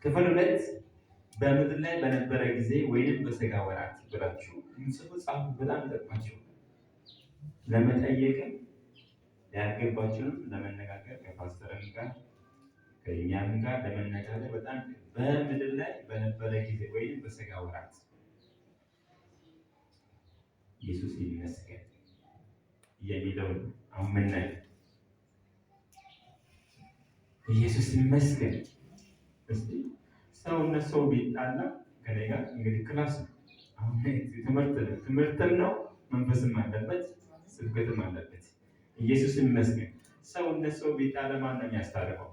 ክፍል 2 በምድር ላይ በነበረ ጊዜ ወይንም በስጋ ወራት ብላችሁ ምጽፉ ጻፉ። በጣም ይጠቅማችሁ ለመጠየቅም ያልገባችሁንም ለመነጋገር ከፓስተርም ጋር ከእኛም ጋር ለመነጋገር በጣም። በምድር ላይ በነበረ ጊዜ ወይንም በስጋ ወራት። ኢየሱስ ይመስገን የሚለውን አሁን ምናየው። ኢየሱስ ይመስገን። እስቲ ሰው እና ሰው ቢጣላ ከኔ ጋር እንግዲህ class ነው። አሁን ትምህርት ነው፣ ትምህርትም ነው፣ መንፈስም አለበት፣ ስብከትም አለበት። ኢየሱስ ይመስገን። ሰው እና ሰው ቢጣላ ማን ነው የሚያስታርቀው?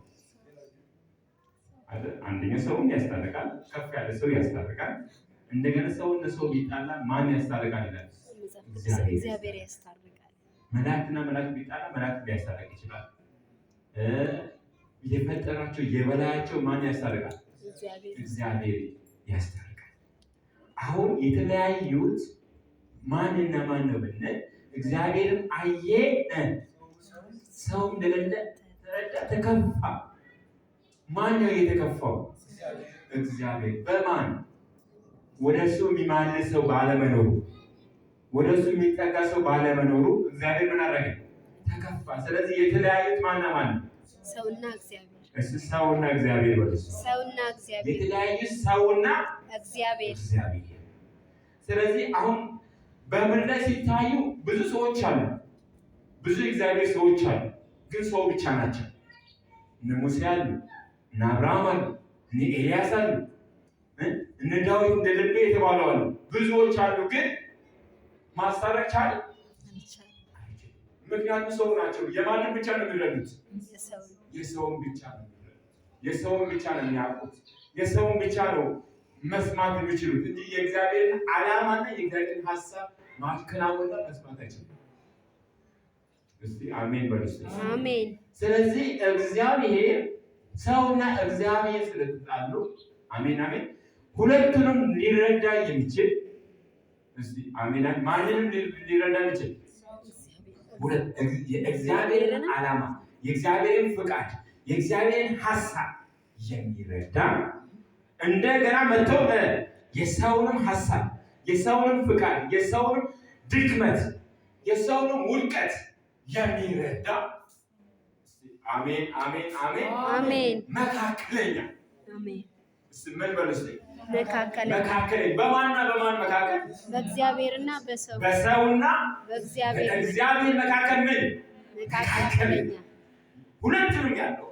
አይደል? አንደኛ ሰውን ያስታርቃል፣ ከፍ ያለ ሰው ያስታርቃል። እንደገና ሰው እና ሰው ቢጣላ ማን ያስታርቃል ይላል? እግዚአብሔር ያስታርቃል። መላእክትና መላእክት ቢጣላ መላእክት ሊያስታርቅ ይችላል። የፈጠራቸው የበላያቸው ማን ያስታርቃል? እግዚአብሔር ያስታርቃል። አሁን የተለያዩት ማንና ማን ነው ብንል እግዚአብሔርም አየ ሰው እንደሌለ ተረዳ፣ ተከፋ። ማን ነው የተከፋው? እግዚአብሔር። በማን? ወደ እሱ የሚማልድ ሰው ባለመኖሩ፣ ወደ እሱ የሚጠጋ ሰው ባለመኖሩ እግዚአብሔር ምን አደረገ? ተከፋ። ስለዚህ የተለያዩት ማንና ማን ነው? ሰውና እግዚአብሔር። እሱ ሰውና እግዚአብሔር ወደ እሱ ሰውና እግዚአብሔር። የተለያዩ ሰውና እግዚአብሔር። እግዚአብሔር። ስለዚህ አሁን በምድር ላይ ሲታዩ ብዙ ሰዎች አሉ፣ ብዙ የእግዚአብሔር ሰዎች አሉ፣ ግን ሰው ብቻ ናቸው። እነ ሙሴ አሉ፣ እነ አብርሃም አሉ፣ እነ ኤልያስ አሉ፣ እነ ዳዊት እንደ ልቤ የተባሉ አሉ። ብዙዎች አሉ፣ ግን ማስታረቅ ቻለ? ምክንያቱም ሰው ናቸው። የማንን ብቻ ነው የሚረዱት? የሰውን ብቻ ነው የሚረዱት። የሰውን ብቻ ነው የሚያውቁት። የሰውን ብቻ ነው መስማት የሚችሉት እንጂ የእግዚአብሔርን ዓላማና የእግዚአብሔርን ሀሳብ ማከናወንና መስማት አይችሉም። እስቲ አሜን በሉ። አሜን። ስለዚህ እግዚአብሔር ሰውና እግዚአብሔር ስለተጣሉ፣ አሜን አሜን፣ ሁለቱንም ሊረዳ የሚችል፣ እስቲ አሜን፣ ማንንም ሊረዳ የሚችል፣ የእግዚአብሔርን ዓላማ፣ የእግዚአብሔርን ፍቃድ፣ የእግዚአብሔርን ሀሳብ የሚረዳ፣ እንደገና መጥቶ የሰውንም ሀሳብ፣ የሰውንም ፍቃድ፣ የሰውንም ድክመት፣ የሰውንም ውድቀት የሚረዳ፣ አሜን አሜን አሜን። አሜን። መካከለኛ። አሜን። ምን በሉ እስኪ? መካከለኛ። መካከለኛ በማንና በማን መካከል? በእግዚአብሔርና በሰው። በሰውና በእግዚአብሔር። በእግዚአብሔር መካከል ምን? መካከለኛ። ሁለቱንም ያለው።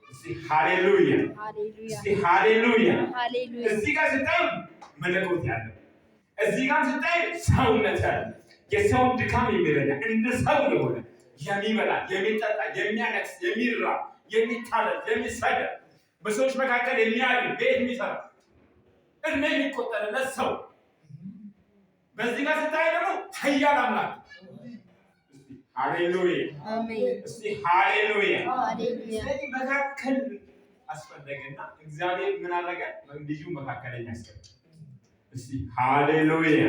እስቲ ሃሌሉያ። ሃሌሉያ። እስቲ ሃሌሉያ። ሃሌሉያ። እዚህ ጋር ስታይ መለኮት ያለው፣ እዚህ ጋር ስታይ ሰውነት ያለው፣ የሰውን ድካም የሚረዳ፣ እንደ ሰው የሆነ፣ የሚበላ፣ የሚጠጣ፣ የሚያለቅስ፣ የሚራብ፣ የሚታረዝ፣ የሚሰደብ፣ በሰዎች መካከል የሚያድር፣ ቤት የሚሰራ፣ እድሜ የሚቆጠርለት ሰው። በዚህ ጋር ስታይ ደግሞ ኃያል አምላክ። ሃሌሉያ። አሜን። እስቲ ሃሌሉያ። ሃሌሉያ። ስለዚህ መካከል አስፈለገና እግዚአብሔር ምን አደረገ? ልጁ መካከለኛ አስቀመጠ። እስቲ ሃሌሉያ።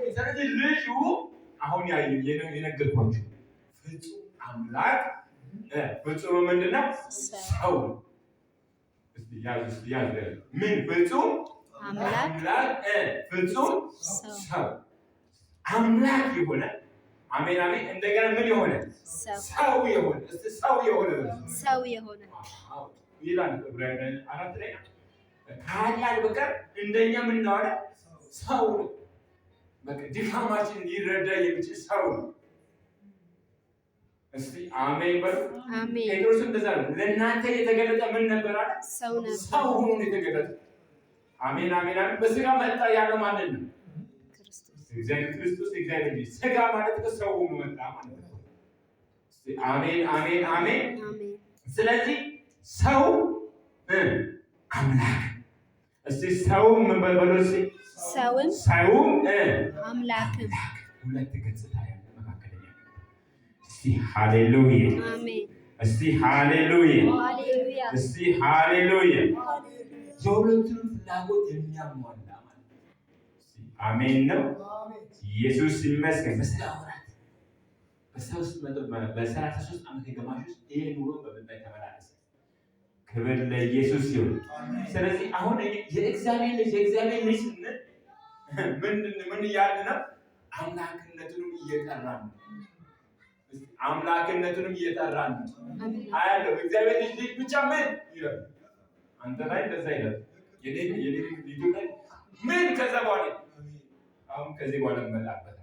ስለዚህ ልጁ አሁን ያዩ የነገርኳችሁ ፍጹም አምላክ ፍጹም ምንድን ነው? ሰው። እስቲ ያዙ፣ እስቲ ያዙ፣ ያዙ። ምን? ፍጹም አምላክ። አምላክ ፍጹም ሰው። ሰው። አምላክ የሆነ፣ አሜን አሜን። እንደገና ምን የሆነ? ሰው። ሰው የሆነ። እስቲ ሰው የሆነ። ሰው የሆነ። አዎ ይላል ዕብራውያን 4 ላይ፣ ከኃጢአት በቀር እንደኛ ምን ነው አለ? ሰው ነው። በቃ ድካማችን ሊረዳ የሚችል ሰው ነው። እስቲ አሜን በሉ። አሜን። ጴጥሮስ እንደዛ ነው። ለእናንተ የተገለጠ ምን ነበር አለ? ሰው ነበር። ሰው ሆኖ ነው የተገለጠ። አሜን አሜን አሜን። በስጋ መጣ ያለው ማንን ነው? ክርስቶስ። እግዚአብሔር ክርስቶስ፣ እግዚአብሔር ልጅ። ስጋ ማለት እኮ ሰው ሆኖ መጣ ማለት ነው። እስቲ አሜን አሜን አሜን። አሜን። ስለዚህ ሰው አምላክ። እስቲ ሰው ምን በሉ እስቲ? ሰውም ሰውም አምላክም። ሁለት ገጽታ ያለ መካከለኛ። እስቲ ሃሌሉያ። አሜን። እስቲ ሃሌሉያ። ሃሌሉያ። እስቲ ሃሌሉያ። የሁለቱንም ፍላጎት የሚያሟላ ማለት ነው። እስቲ አሜን ነው። ኢየሱስ ይመስገን። በስጋ ወራት በ3 ዓመት ከግማሽ ውስጥ ይሄ ኑሮ በምድር ላይ ተመላለሰ። ክብር ለኢየሱስ ይሁን። ስለዚህ አሁን የእግዚአብሔር ልጅ የእግዚአብሔር ልጅ ስንል ምን እያልን ነው? አምላክነቱንም እየጠራን ነው። አምላክነቱንም እየጠራን ነው። አያለው እግዚአብሔር ልጅ ልጅ ብቻ ምን ይላል? አንተ ላይ እንደዛ ይላል። የኔ ልጁ ላይ ምን ከዛ በኋላ አሁን ከዚህ በኋላ እንመጣበታለን።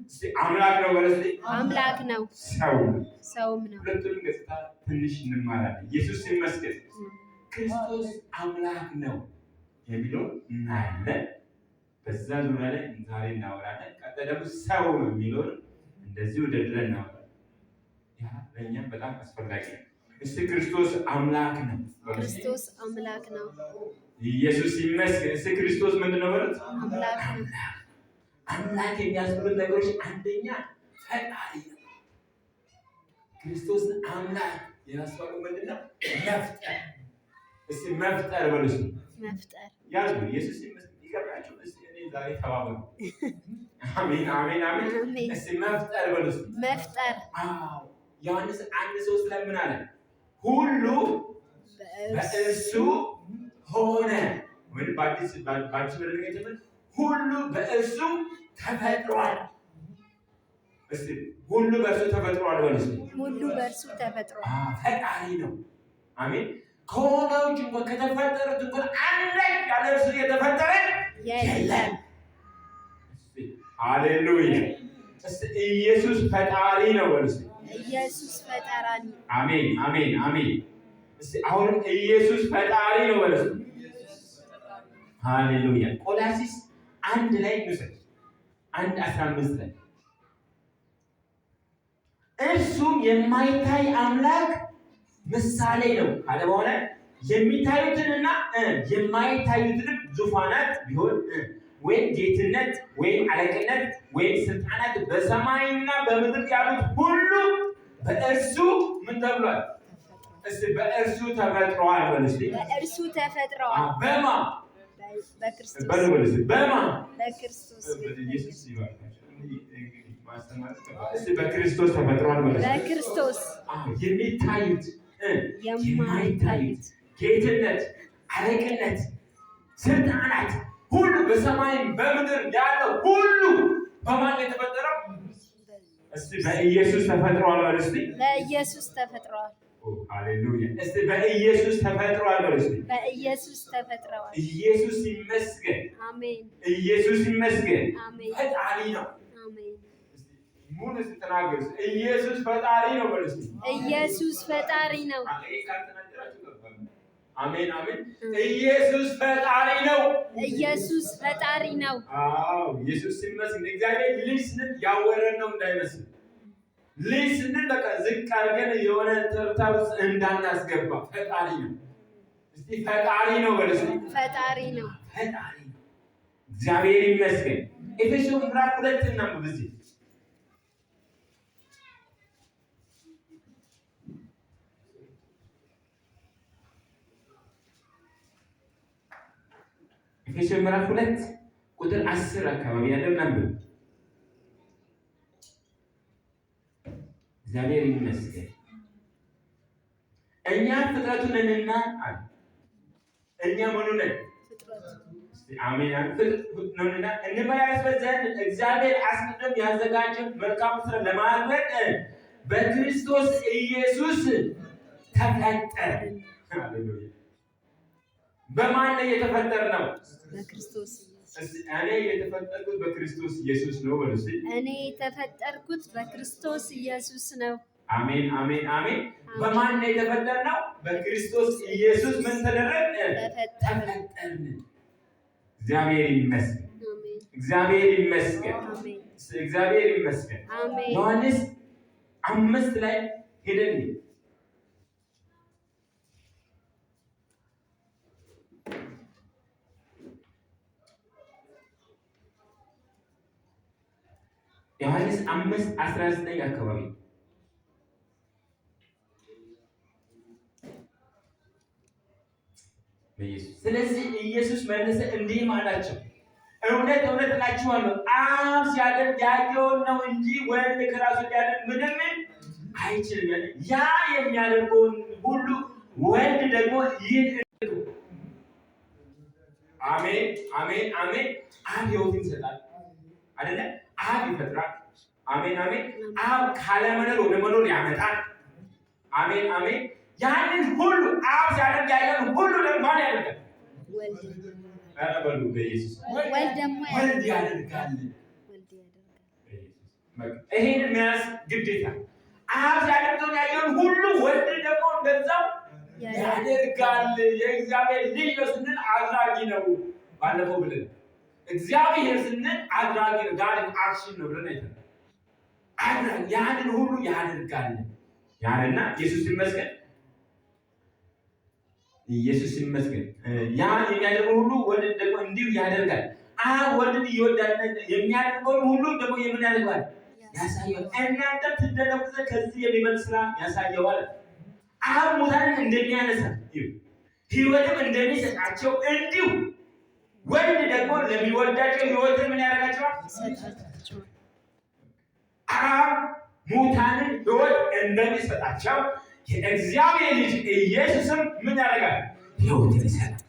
እስቲ አምላክ ነው በል እስቲ። አምላክ ነው፣ ሰው ነው። ሰውም ነው። ሁለቱንም ገጽታ ትንሽ እንማራለን። ኢየሱስ ይመስገን። ክርስቶስ አምላክ ነው የሚለው እናያለን። በዛ ዙሪያ ላይ ዛሬ እናወራለን። ቀጣይ ደግሞ ሰው ነው የሚለውን እንደዚሁ ደድረን እናወራለን። ያ ለእኛም በጣም አስፈላጊ ነው። እስቲ ክርስቶስ አምላክ ነው በሉ እስቲ። ክርስቶስ አምላክ ነው። ኢየሱስ ይመስገን። እስቲ ክርስቶስ ምንድን ነው በሉት? አምላክ ነው። አምላክ የሚያስብሉት ነገሮች አንደኛ ፈጣሪ ነው። ክርስቶስን አምላክ ያስባሉ ምንድን ነው? መፍጠር። እስቲ መፍጠር በሉ እስቲ። መፍጠር። ያዙ። ኢየሱስ ይመስገን። ይገርማችሁ። እስቲ እኔ ዛሬ ተባበሩ። አሜን አሜን አሜን። አሜን። እስቲ መፍጠር በሉ እስቲ። መፍጠር። አዎ፣ ዮሐንስ 1:3 ላይ ምን አለ? ሁሉ በእርሱ ሆነ። ወይም በአዲስ መደበኛ ትምህርት ሁሉ በእርሱ ተፈጥሯል። እስቲ ሁሉ በእርሱ ተፈጥሯል በሉ እስቲ። ሁሉ በእርሱ ተፈጥሯል። ፈጣሪ ነው። አሜን። ከሆነው እንኳን ከተፈጠሩት እንኳን አንዳች ያለ እርሱ የተፈጠረ የለም። ሃሌሉያ። እስቲ ኢየሱስ ፈጣሪ ነው በሉ እስቲ። ኢየሱስ ፈጣሪ። አሜን አሜን አሜን። እስቲ አሁንም ኢየሱስ ፈጣሪ ነው በሉ እስቲ። ሃሌሉያ። ቆላሲስ 1 ላይ እንውሰድ። 1:15 ላይ እርሱም የማይታይ አምላክ ምሳሌ ነው ካለ በኋላ የሚታዩትንና የማይታዩትንም ዙፋናት ቢሆን ወይም ጌትነት ወይም አለቅነት ወይም ስልጣናት በሰማይና በምድር ያሉት ሁሉ በእርሱ ምን ተብሏል? እስቲ በእርሱ ተፈጥሯል በሉ እስቲ። በእርሱ ተፈጥሯል። በማ በክርስቶስ። በሉ በሉ እስቲ በማ በክርስቶስ። ኢየሱስ ይባርካችሁ። እስቲ በክርስቶስ ተፈጥሯል በሉ እስቲ። በክርስቶስ። የሚታዩት የማይታዩት ጌትነት፣ አለቅነት፣ ስልጣናት ሁሉ በሰማይም በምድር ያለው ሁሉ በማን ነው የተፈጠረው? እስቲ በኢየሱስ ተፈጥሯል በሉ እስቲ። በኢየሱስ ተፈጥሯል። ሃሌሉያ። እስቲ በኢየሱስ ተፈጥሯል በሉ እስቲ። በኢየሱስ ተፈጥሯል። ኢየሱስ ይመስገን። አሜን። ኢየሱስ ይመስገን። አሜን። ፈጣሪ ነው። አሜን። ሙሉ ስትናገሩ ኢየሱስ ፈጣሪ ነው በሉ እስቲ። ኢየሱስ ፈጣሪ ነው። አሜን አሜን። ኢየሱስ ፈጣሪ ነው። ኢየሱስ ፈጣሪ ነው። አዎ፣ ኢየሱስ ይመስገን። እግዚአብሔር ልጅ ስንል ያወረድነው እንዳይመስል፣ ልጅ ስንል በቃ ዝቅ አድርገን የሆነ ተርታ ውስጥ እንዳናስገባ ፈጣሪ ነው። እስቲ ፈጣሪ ነው በሉ እስቲ። ፈጣሪ ነው። ፈጣሪ ነው። እግዚአብሔር ይመስገን። ኤፌሶን ምዕራፍ 2 እናንብብ እዚህ። ኤፌሶን ምዕራፍ 2 ቁጥር 10 አካባቢ ያለው እናንብብ። እግዚአብሔር ይመስገን። እኛ ፍጥረቱ ነንና አለ። እኛ ምኑ ነን? አሜን። ነንና እንመላለስበት ዘንድ እግዚአብሔር አስቀድሞ ያዘጋጀው መልካም ስራ ለማድረግ በክርስቶስ ኢየሱስ ተፈጠረ። ሃሌሉያ። በማን ነው የተፈጠርነው? በክርስቶስ ኢየሱስ። እኔ የተፈጠርኩት በክርስቶስ ኢየሱስ ነው በሉ እስቲ። እኔ የተፈጠርኩት በክርስቶስ ኢየሱስ ነው። አሜን አሜን አሜን። በማን ነው የተፈጠርነው? በክርስቶስ ኢየሱስ ምን ተደረግን? ተፈጠርን። እግዚአብሔር ይመስገን። እግዚአብሔር ይመስገን። እግዚአብሔር ይመስገን። አሜን። ዮሐንስ 5 ላይ ሄደን ዮሐንስ 5:19 አካባቢ በኢየሱስ። ስለዚህ ኢየሱስ መለሰ እንዲህም አላቸው፣ እውነት እውነት እላችኋለሁ አብ ሲያደርግ ያየውን ነው እንጂ ወልድ ከራሱ ሊያደርግ ምንም አይችልም። ያ የሚያደርገውን ሁሉ ወልድ ደግሞ ይህን። አሜን አሜን አሜን። አብ ሕይወትን ይሰጣል አይደለ? አብ ይፈጥራል። አሜን አሜን። አብ ካለመኖር ወደ መኖር ያመጣል። አሜን አሜን። ያንን ሁሉ አብ ሲያደርግ ያየውን ሁሉ ደግሞ ማን ያደርጋል? ወልድ። ኧረ በሉ በኢየሱስ። ወልድ ደግሞ ወልድ ያደርጋል። ወልድ ያደርጋል። ይሄን መያዝ ግዴታ። አብ ሲያደርገው ያየውን ሁሉ ወልድ ደግሞ እንደዛው ያደርጋል። የእግዚአብሔር ልጅ ነው ስንል አድራጊ ነው። ባለፈው ብለን እግዚአብሔር ስንል አድራጊ ነው። God action ነው ብለን አይተናል። አድራጊ፣ ያንን ሁሉ ያደርጋል ያለና ኢየሱስ ይመስገን፣ ኢየሱስ ይመስገን። ያ የሚያደርገው ሁሉ ወልድ ደግሞ እንዲሁ ያደርጋል። አብ ወልድን ይወዳል፣ የሚያደርገውን ሁሉ ደግሞ የምን ያደርገዋል? ያሳየዋል። እናንተ ትደነቁ ዘንድ ከዚህ የሚበልጥ ስራ ያሳየዋል። አብ ሙታንን እንደሚያነሳ ሕይወትም እንደሚሰጣቸው እንዲሁ ወልድ ደግሞ ለሚወዳቸው ሕይወትን ምን ያደርጋቸዋል? ይሰጣቸዋል። አብ ሙታንን ሕይወት እንደሚሰጣቸው የእግዚአብሔር ልጅ ኢየሱስም ምን ያደርጋል? ሕይወትን ይሰጣል።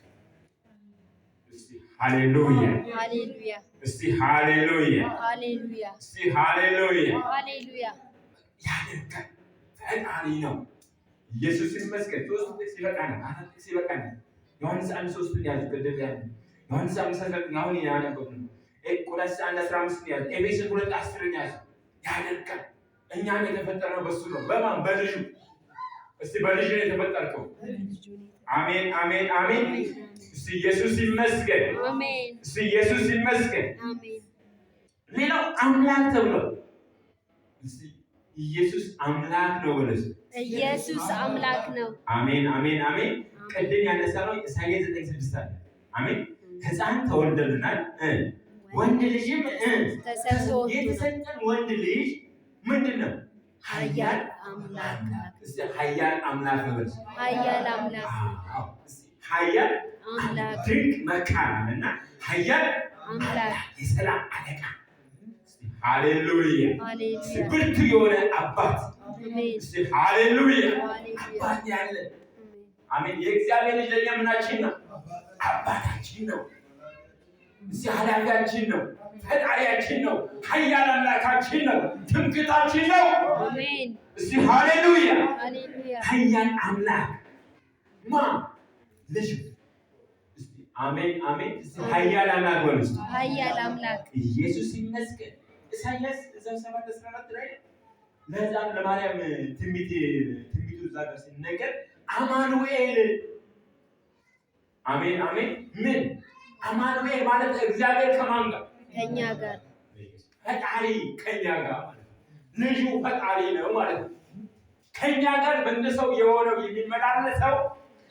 እስቲ ሃሌሉያ! ሃሌሉያ! እስቲ ሃሌሉያ! ሃሌሉያ! እስቲ ሃሌሉያ! ሃሌሉያ! ያደርጋል። ፈጣሪ ነው። ኢየሱስ ይመስገን። ሶስት ጥቅስ ይበቃናል። አራት ጥቅስ ይበቃናል። ዮሐንስ 1:3ን ያዙ። ቅድም ያሉ ዮሐንስ 5 አሁን ያነበብነው ነው። ቆላስይስ 1:15ን ያዙ። ኤፌሶን 2:10ን ያዙ። ያደርጋል። እኛም የተፈጠርነው በሱ ነው። በማን? በልጁ። እስቲ በልጁ ነው የተፈጠርከው። አሜን አሜን አሜን። እስቲ ኢየሱስ ይመስገን። አሜን። እስቲ ኢየሱስ ይመስገን። አሜን። ሌላው አምላክ ተብሎ፣ እስቲ ኢየሱስ አምላክ ነው በለስ። ኢየሱስ አምላክ ነው። አሜን አሜን አሜን። ቅድም ያነሳነው ኢሳይያስ 9:6 አለ። አሜን። ሕፃን ተወልዶልናል፣ ወንድ ልጅም ተሰጥቶናል። የተሰጠን ወንድ ልጅ ምንድን ነው? ኃያል አምላክ። እስቲ ኃያል አምላክ ነው በለስ። ኃያል አምላክ ነው። አዎ፣ እስቲ ኃያል አምላክ። ድንቅ መካር እና ኃያል አምላክ። የሰላም አለቃ። ሃሌሉያ! ሃሌሉያ! ብርቱ የሆነ አባት። አሜን። እስቲ ሃሌሉያ! ሃሌሉያ! አባት ያለ አሜን። አሜን። የእግዚአብሔር ልጅ ለእኛ ምናችን ነው? አባታችን ነው። እስቲ ኃላፊያችን ነው፣ ፈጣሪያችን ነው፣ ኃያል አምላካችን ነው፣ ትምክህታችን ነው። አሜን። እስቲ ሃሌሉያ! ሃሌሉያ! ኃያል አምላክ ማ ልጅ። እስቲ አሜን አሜን። እስቲ ኃያል አምላክ በሉ እስቲ። ኃያል አምላክ። ኢየሱስ ይመስገን። ኢሳይያስ እዛው 7:14 ላይ ለሕፃኑ ለማርያም ትንቢቱ እዛ ጋር ሲነገር አማኑኤል፣ አሜን አሜን። ምን አማኑኤል ማለት? እግዚአብሔር ከማን ጋር? ከኛ ጋር። ፈጣሪ ከኛ ጋር ማለት ነው። ልጁ ፈጣሪ ነው ማለት ነው። ከኛ ጋር እንደ ሰው የሆነው የሚመላለሰው፣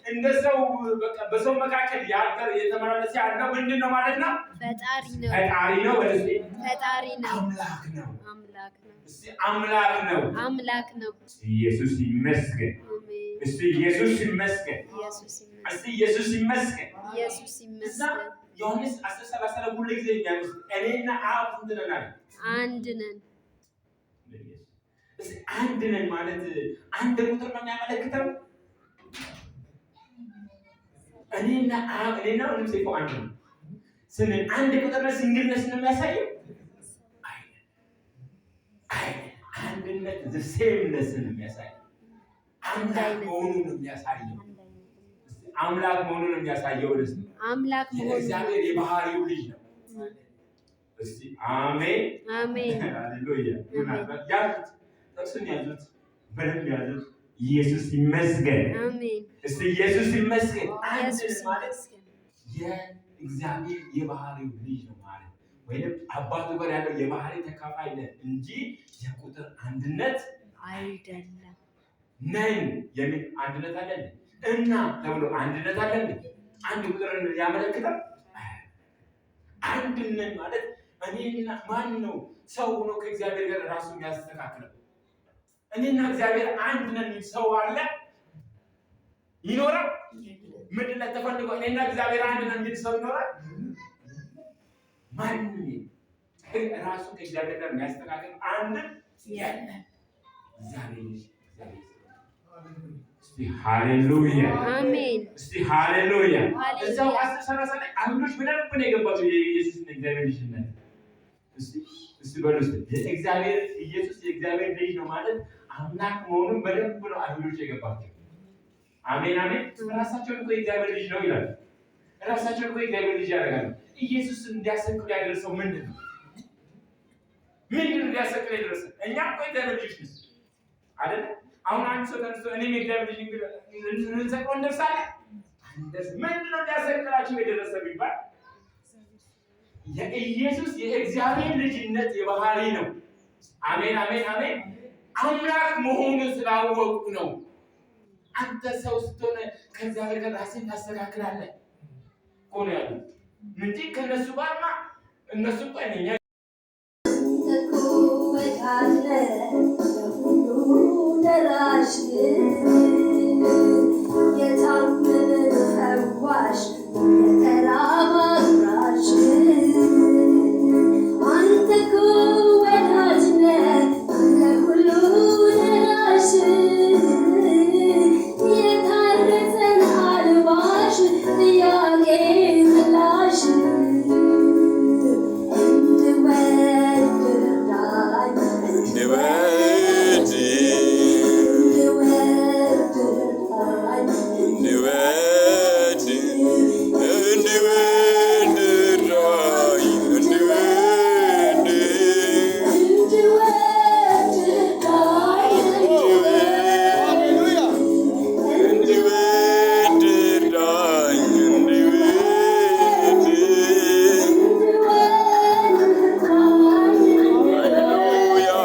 እንደ ሰው በቃ በሰው መካከል ያደረ የተመላለሰ ያለው ምንድን ነው ማለት ነው? ፈጣሪ ነው። ፈጣሪ ነው። ወደዚህ ፈጣሪ ነው። አምላክ ነው። አምላክ ነው። እስቲ አምላክ ነው። አምላክ ነው። ኢየሱስ ይመስገን። አሜን። እስቲ ኢየሱስ ይመስገን። ኢየሱስ ይመስገን። እስቲ ኢየሱስ ይመስገን። ኢየሱስ እዛ ይመስገን። ዮሐንስ 10:30 ላይ ሁሉ ጊዜ የሚያነሱት እኔና አብ ስንት ነን አለ? አንድ ነን። እስቲ አንድ ነን ማለት አንድ ቁጥር ነው የሚያመለክተው? እኔና አብ፣ እኔና ወንድም ሰይፉ አንድ ነው ስንል አንድ ቁጥር ነው፣ singleness ነው የሚያሳየው? አይደለም። አይደለም። አንድነት sameness ነው የሚያሳየው። አምላክ አይነት። መሆኑን ነው የሚያሳየው። አንድ አይነት። እስቲ አምላክ መሆኑን ነው የሚያሳየው። ደስ አምላክ መሆኑ። የእግዚአብሔር የባህሪው ልጅ ነው። እስቲ አሜን። አሜን። ሃሌሉያ። ያዙት፣ ጥቅሱን ያዙት፣ በደንብ ያዙት። ኢየሱስ ይመስገን። አሜን። እስቲ ኢየሱስ ይመስገን። አንድ ኢየሱስ ማለት ይመስገን። የእግዚአብሔር የባህሪው ልጅ ነው ማለት ወይንም አባቱ ጋር ያለው የባህሪ ተካፋይነት እንጂ የቁጥር አንድነት አይደለም። ነን የሚል አንድነት አለ እንዴ? እና ተብሎ አንድነት አለ እንዴ? አንድ ቁጥርን ያመለክታል? አንድነት ማለት እኔና ማን ነው ሰው ሆኖ ከእግዚአብሔር ጋር ራሱ የሚያስተካክለው? እኔና እግዚአብሔር አንድ ነን የሚል ሰው አለ ይኖራል? ምንድን ላይ ተፈልጎ እኔና እግዚአብሔር አንድ ነን የሚል ሰው ይኖራል? ማንም የለም። ራሱ ከእግዚአብሔር ጋር የሚያስተካክል አንድም የለም። እግዚአብሔር ልጅ እግዚአብሔር። እስቲ እስቲ ሃሌሉያ! አሜን። እስቲ ሃሌሉያ! ሃሌሉያ። እዛው 10:30 ላይ አይሁዶች በደንብ ነው የገባቸው የኢየሱስን የእግዚአብሔር ልጅነት። እስቲ በሉ እስቲ፣ የእግዚአብሔር ኢየሱስ የእግዚአብሔር ልጅ ነው ማለት አምላክ መሆኑን በደንብ ነው አይሁዶች የገባቸው። አሜን አሜን። ራሳቸውን እኮ የእግዚአብሔር ልጅ ነው ይላሉ። ራሳቸውን እኮ የእግዚአብሔር ልጅ ያደርጋሉ። ኢየሱስን እንዲያሰቅሉ ያደረሰው ምንድን ነው? ምንድን ነው እንዲያሰቅሉ የደረሰው? እኛ እኮ የእግዚአብሔር ልጆች ነን አይደለ? አሁን አንድ ሰው ተነስቶ እኔም የእግዚአብሔር ልጅ እንሰቅለው እንደርሳለን? አንደርስ። ምንድን ነው እንዲያሰቅላቸው የደረሰ ቢባል የኢየሱስ የእግዚአብሔር ልጅነት የባህሪ ነው። አሜን አሜን አሜን። አምላክ መሆኑን ስላወቁ ነው። አንተ ሰው ስትሆን ከእግዚአብሔር ጋር ራስህን ታስተካክላለህ እኮ ነው ያሉት እንጂ ከእነሱ ጋርማ እነሱ እኮ እኛ እኮ ወዳጅ ነህ፣ ለሁሉ ደራሽ፣ የታመመን ፈዋሽ፣ የተራበ አጉራሽ። አንተ እኮ ወዳጅ ነህ፣ ለሁሉ ደራሽ፣ የታረዘን አልባሽ፣ ጥያቄ መላሽ። እንድወድ እርዳኝ፣ እንድወድ፣ እንድወድ እርዳኝ፣ እንድወድ፣ እንድወድ እርዳኝ፣ እንድወድ፣ እንድወድ እርዳኝ፣ እንድወድ እርዳኝ፣ እንድወድ፣ እንድወድ እርዳኝ። ሃሌሉያ፣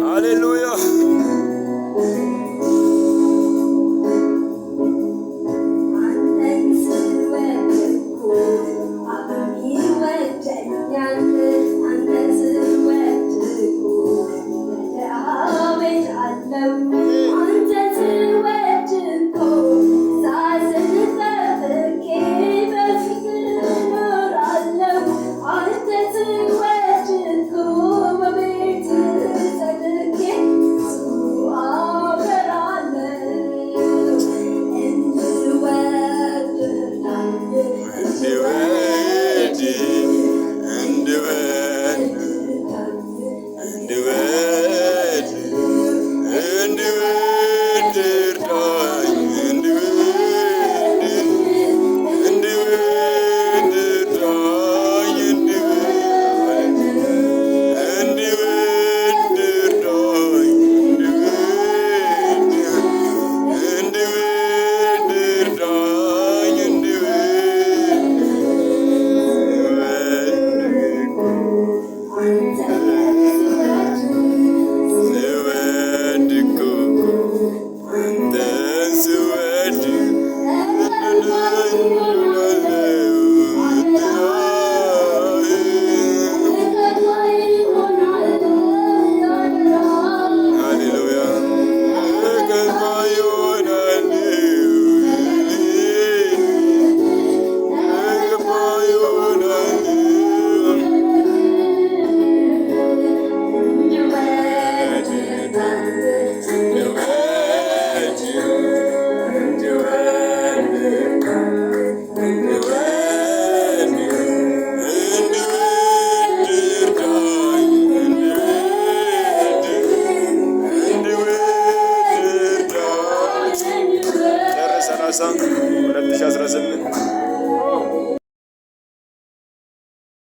ሃሌሉያ። አንተን ስወድ እኮ አብም ይወደኛል። አንተን ስወድ እኮ ወደ አብ እሄዳለሁ። አንተን ስወድ እኮ ትእዛዝህን ጠብቄ በፍቅር እኖራለሁ። አንተን ስወድ እኮ በቤትህ ጸድቄ ብዙ አፈራለሁ። እንድወድ እርዳኝ፣ እንድወድ፣ እንድወድ፣ እንድወድ፣ እንድወድ እርዳኝ፣ እንድወድ፣ እንድወድ እርዳኝ፣ እንድወድ፣ እንድወድ እርዳኝ፣ እንድወድ፣ እንድወድ እርዳኝ፣ እንድወድ። አንተን ስወድ ስወድ እኮ አንተን ስወድ ሃሌሉያ፣ ተቀባይ ይሆናል፣ ተቀባይ ይሆናል።